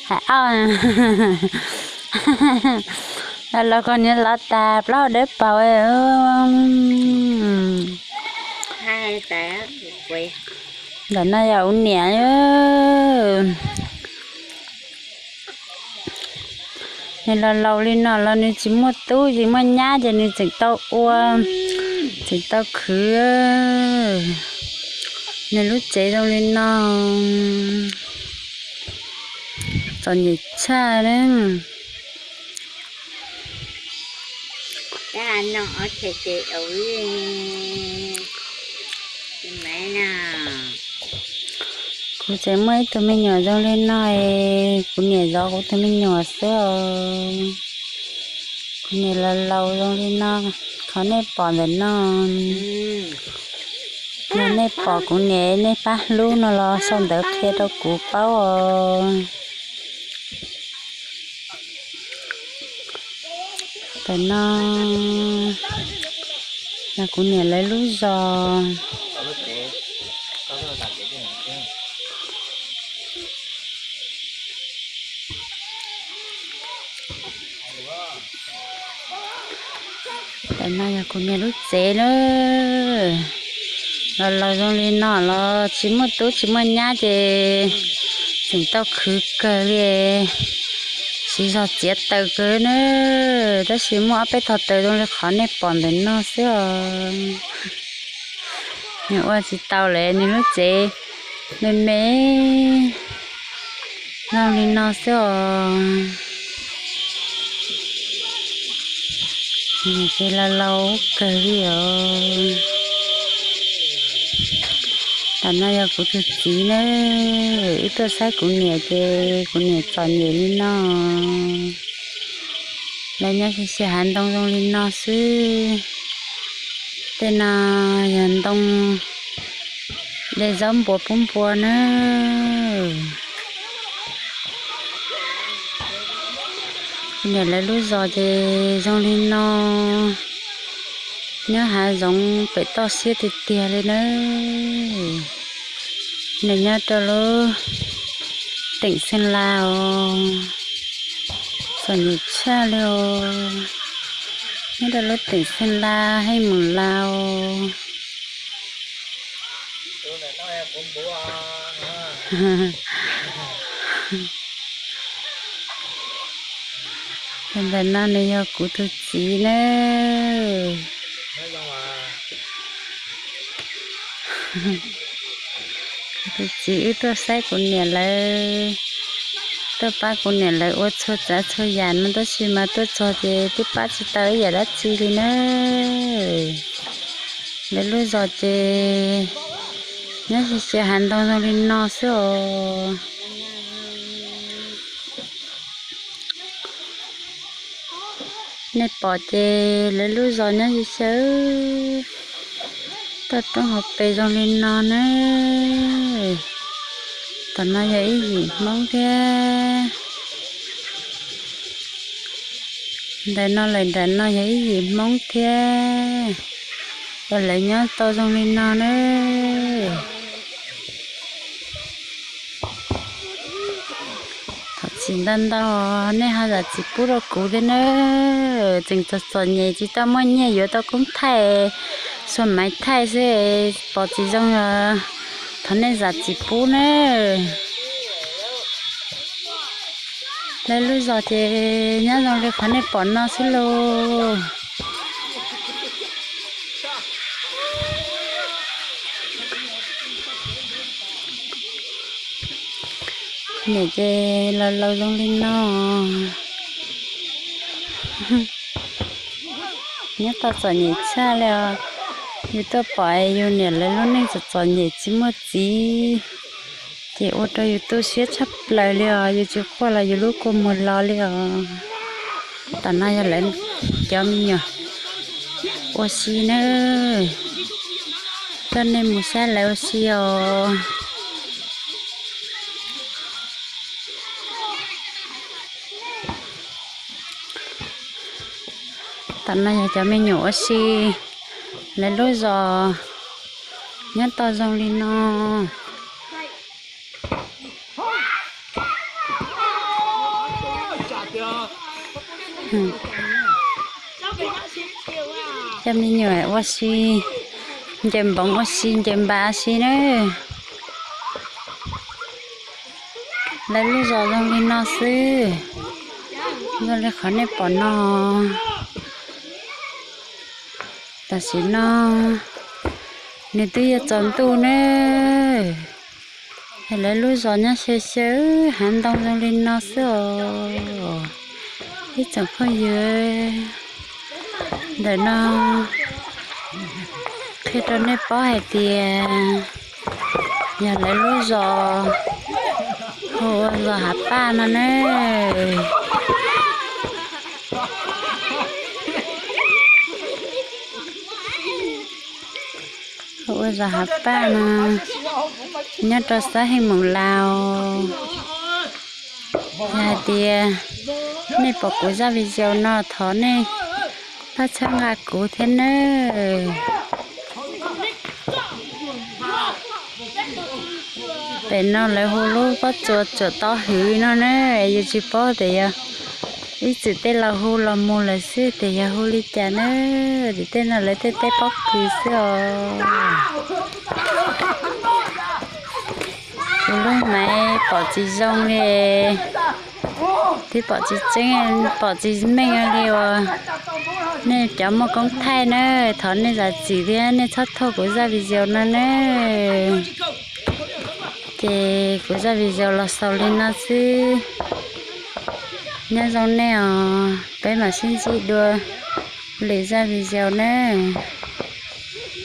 Hais ob, los koj niam los tas plaub hau dawb paug. Ntawm no yog kuv niam. Nws los laus li no los nws tsis muaj tub tsis muaj nyab ces nws tseem tau ua, tseem tau khwv. Nws lub tsev zoo li no, txom nyem tshaj na. Kuv tseem muaj ib tug me nyuam zoo li no es kuv niam zov kuv tus me nyuam xwb os. Kuv niam los laus zoo li no, qhov nej pom ntawm no, yog nej pom kuv niam nej pab hlub no los sau ntawv qhia rau kuv paub os. Ntawm no yog kuv niam lawv lub zos. Ntawm no yog kuv niam lub tsev na. Los laus zoo li no los tsis muaj tub tsis muaj nyab ces tseem tau khwv kawg li. Siv zog txiav taws kawg na, tab sis muaj ob peb tog taws zoo li qhov nej pom ntawm no xwb os. Nws ua tsis tau lawm, nws lub tsev me me zoo li no xwb os. Nws ces laus laus kawg li os. Tam no yog kuv tus txiv na, wb tuaj saib kuv niam ces kuv niam txom nyem li no. Lawv nyob xyaw xyaw hav ntoo zoo li no xwb. Tej no yog ntoo de zaub npua pub npua na. Kuv niam lawv lub zos ces zoo li no, nyob hav zoov pem toj siab tiag tiag li na. Nws nyob rau lub teem Xeeb Las os, txom nyem tshaj li os. Nyob rau lub teem Xeeb Las, Heej Moos Las os. Ntawm no nws yog kuv tus txiv na. Kuv tus txiv wb tuaj saib kuv niam lawv, tuaj pab kuv niam lawv ua txhua tsav txhua yam no tab sis mas tuaj txog ces twb pab tsis tau ib yam dab tsi li na. Lawv lub zos ces nyob xyaw xyaw hav ntoo zoo li no xwb os. Nej pom ces lawv lub zos nyob xyaw xyaw toj roob hauv pes zoo li no na. Tam no yog ib yim Hmoob thiab. Ntawm no lawm nram no yog ib yim Hmoob thiab, es lawv nyob tau zoo li no na. Thov txim ntau ntau, nej ho zam txim pub rau kuv thiab na. Tseem txom txom nyem tsis tau muaj nyiaj yuav tau koob thaij, xuas maiv thaij xwb, pom tsis zoo los thov nej zam txim pub na. Lawv lub zos ces nyob zoo li qhov nej pom no xwb lauj. Niam ces laus laus zoo li no. Nyob tau txom nyem tshaj li os. Yus tuaj pom yus niam lawv lub neej txom txom nyem tsis muaj txiv, ces ua rau yus tu siab tshaj plaws li os. Yus tsis quaj los yus lub kua muag lo li os. Tam no yog lawv cov me nyuam ua si na. Coj nej mus saib lawv ua si os. Tam no yog cov me nyuam ua si, lawv lub zos nyob tau zoo li no. Coj me nyuam ua si, ncaws npoov ua si, ncaws npav si na. Lawv lub zos zoo li no xwb, zoo li qhov nej pom no. Tam sim no nws twb yuav tsaus ntuj na, es lawv lub zos nyob xyaw xyaw hav ntoo zoo li no xwb os. Ib tsoom phooj ywg, ntawm no qhia rau nej paub hais tias yog lawv lub zos hu ua zos Hav Paj no na. Hu ua zos Hav Paj no, nyob rau xab Heej Moos Laus. Yog hais tias nej pom kuv zaj video no thov nej pab txhawb nqa kuv thiab nawb. Pem no lawv hu lub pob tsuas Tsuam Tob Hwv no na, yus tsis paub tias yog ib txwm tej laus hu los mus lawm xwb tias yog hu li cas na, tim tej no lawv tej teb pob kws xwb os. Kuv lub maiv pom tsis zoo li, twb pom tsis tseeb, pom tsis meej li uas. Nej cov muaj koob thaij na, thov nej zam txim thiab nej txhob thuaj kuv zaj video no na. Ces kuv zaj video los xaus li no xwb. Nyob zoo nej os, peb mam sib ntsib dua lwm zaj video nawb.